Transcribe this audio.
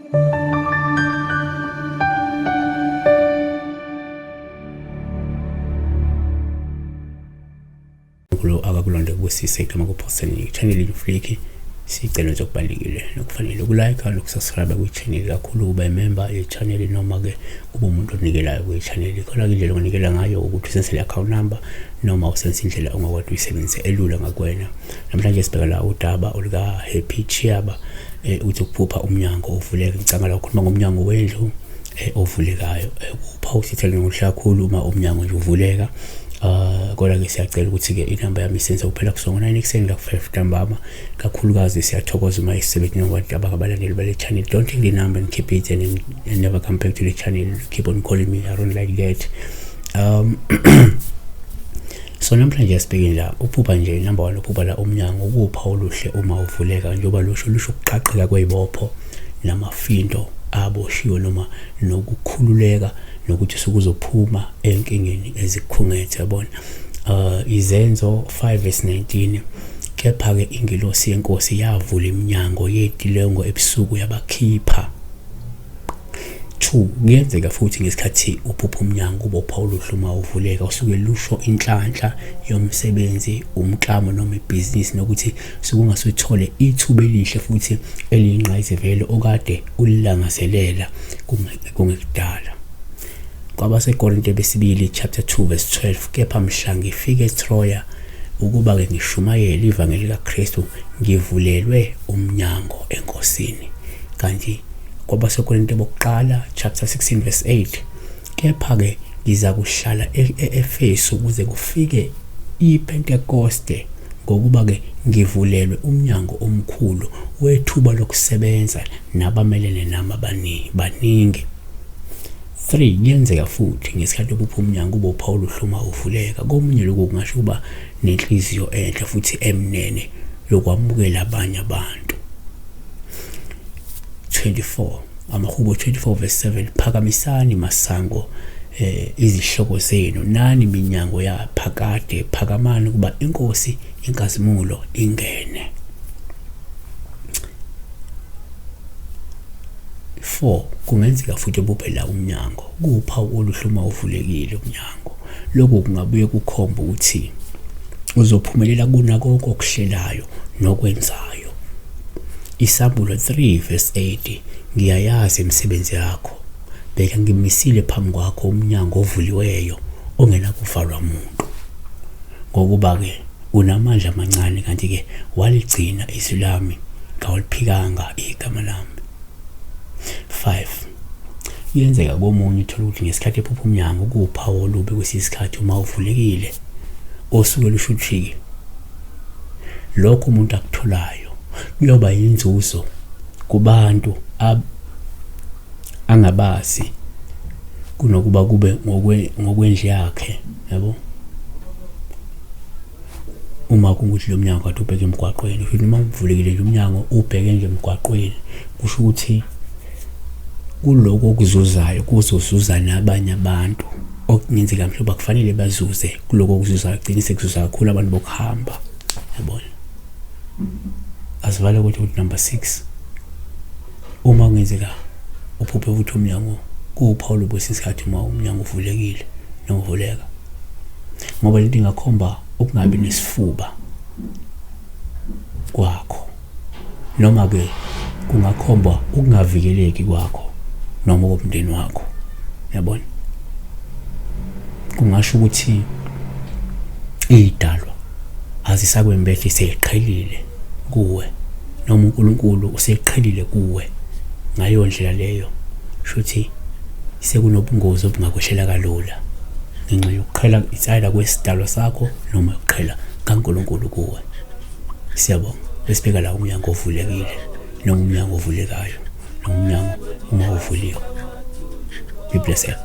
Unkulunkulu akakulonde kubusise igama kuphoseni channel yenu Fliki. Sicelo nje okubalulekile nokufanele ukulike nokusubscribe kwi-channel, kakhulu ukuba imember ye-channel noma-ke kube umuntu onikelayo kwi-channel. Khona-ke indlela onganikela ngayo ukuthi usenzele i-account number noma usenze indlela ongakwazi uyisebenzise elula ngakuwena. Namhlanje sibheka la udaba oluka-Happy Chiaba, uthi ukuphupha umnyango uvuleka. Ngicabanga la ukhuluma ngomnyango wendlu ovulekayo. Kupha usithele ngokuhle kakhulu uma umnyango nje uvuleka. Kodwa-ke siyacela ukuthi-ke inamba yami isenze kuphela kusuka ngo-9 ekuseni ka-5 ntambama. Kakhulukazi siyathokoza uma isisebenzi nabantu abangabalandeli bale channel. Don't take the number and keep it and never come back to the channel. Keep on calling me, I don't like that. So namhlanje sibheke la uphupha nje number 1, uphupha la umnyango ukupha oluhle uma uvuleka, njengoba lusho ukuqaqeka kwezibopho namafindo aboshiwe noma nokukhululeka nokuthi sukuzophuma enkingeni ezikukhungethe, yabona. Izenzo 5 verse 19, kepha-ke ingilosi yenkosi yavula iminyango yetilongo ebusuku yabakhipha. 2, kuyenzeka futhi ngesikhathi uphupha umnyango ubopha oluhle uma uvuleka, usuke lusho inhlanhla yomsebenzi, umklamo noma ibhizinisi, nokuthi sukungasuthole ithuba elihle futhi eliyingqayizivele okade ulilangazelela kungekudala. KwabaseKorinte besibili chapter 2 verse 12, kepha mhla ngifike eTroya ukuba-ke ngishumayele ivangeli likaKristu, ngivulelwe umnyango eNkosini. Kanti kwabaseKorinte bokuqala chapter 16 verse 8, kepha-ke ngizakuhlala e-Efesu kuze kufike iPentekoste, ngokuba-ke ngivulelwe umnyango omkhulu wethuba lokusebenza nabamelene nami baningi. 3, kuyenzeka futhi ngesikhathi uphupha umnyango ube uphawu oluhluma uvuleka. Komunye lokhu kungasho ukuba nenhliziyo enhle futhi emnene yokwamukela abanye abantu. 24, Amahubo 24 verse 7, phakamisani masango izihloko zenu, nani minyango yaphakade, phakamani ukuba inkosi inkazimulo ingene. 4, kungenzeka futhi ubuphe la umnyango kuwuphawu oluhle uma uvulekile umnyango. Lokhu kungabuye kukhomba ukuthi uzophumelela kuna konke okuhlelayo nokwenzayo. Isambulo 3 verse 8, ngiyayazi imisebenzi yakho, bheka ngimisile phambi kwakho umnyango ovuliweyo ongenakuvalwa muntu, ngokuba-ke unamandla amancane, kanti-ke waligcina izwi lami, kawuliphikanga igama lami. 5, kuyenzeka komunye uthole ukuthi ngesikhathi ephupha umnyango kuwuphawu olubi kwesinye isikhathi uma uvulekile, osuke lusho ukuthi lokho umuntu akutholayo kuyoba yinzuzo kubantu angabazi kunokuba kube ngokwendlu yakhe, yabo. Uma kungukuthi lo mnyango kade ubheke emgwaqweni, kusho ukuthi uma uvulekile nje umnyango ubheke nje emgwaqweni, kusho ukuthi kuloko okuzuzayo kuzozuza nabanye abantu okungenzeka mhlawumbe akufanele bazuze kuloko okuzuzayo, gcine sekuzuza kakhulu abantu bokuhamba, yabona. Asivale ukuthi number 6, uma kungenzeka uphuphe ukuthi umnyango kuwuphawu lobwesinye isikhathi uma umnyango uvulekile noma uvuleka, ngoba lento ingakhomba ukungabi nesifuba kwakho, noma-ke kungakhomba ukungavikeleki kwakho noma komndeni wakho, yabona. Kungasho ukuthi idalwa azisakwembethi seyiqhelile kuwe, noma uNkulunkulu useqhelile kuwe ngaleyo ndlela leyo, shuthi sekunobungozi obungakwehlela kalula ngenxa yokuqhela insayela kwesidalwa sakho noma ukuqhela kaNkulunkulu kuwe. Siyabonga. Besibheka la umnyango ovulekile noma umnyango ovulekayo noma umnyango uma uvuliwe. Be blessed.